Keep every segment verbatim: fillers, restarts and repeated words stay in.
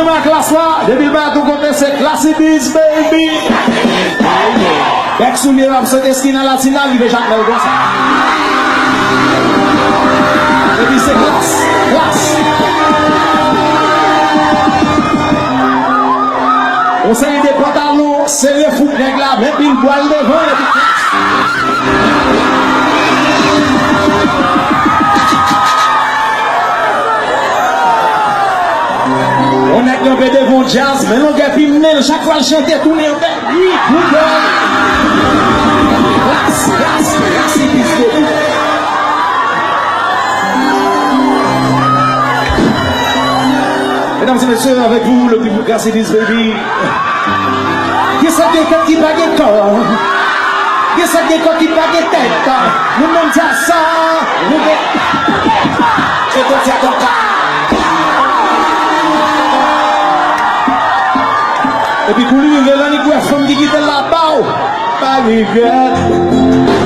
Nan klas la, depi l pa tou kote, se Classy D's, baby. Bèk soulye l ap sote eskina latina, rive Jakmèl konsa. Epi se klas, klas. Yon seri de pantalon sere fout nèg la, men pil bwal devan, epi klas. On nèg kanpe devan yon djaz, men longè pim nen l, chak fwa l chante, tounen yon bèl wi, boudòy. Klas, klas, klas, epi se wi. Mesdames et messieurs, avec vous, le plus beau Classy D's, baby. Kisa gen tèt ki pa gen kò? Kisa gen kò ki pa gen tèt? Nou menm sa, sa, nou gen. Se konsa, konsa. Epi kou li rive la, li kwè fanm ki kite l la ba w. Pa regrèt,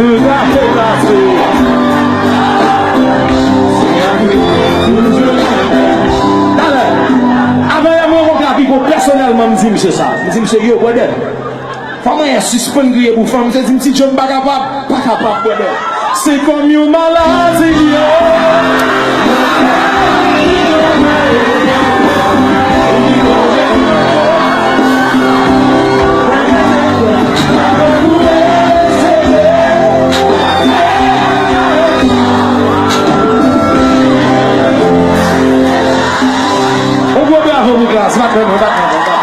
nou ka fè pase. Talè, avan yè mwen rankontre avèk Pipo pèsonèlman, m di misye sa. M di misye, yo, brother, fò mwen sispann kriye pou fanm. Misye di m, Ti Djo, m pa kapab, pa kapab, brother. Se kòm yon maladi, yo. On gwo bravo pou klas, bat men mwen, bat men mwen.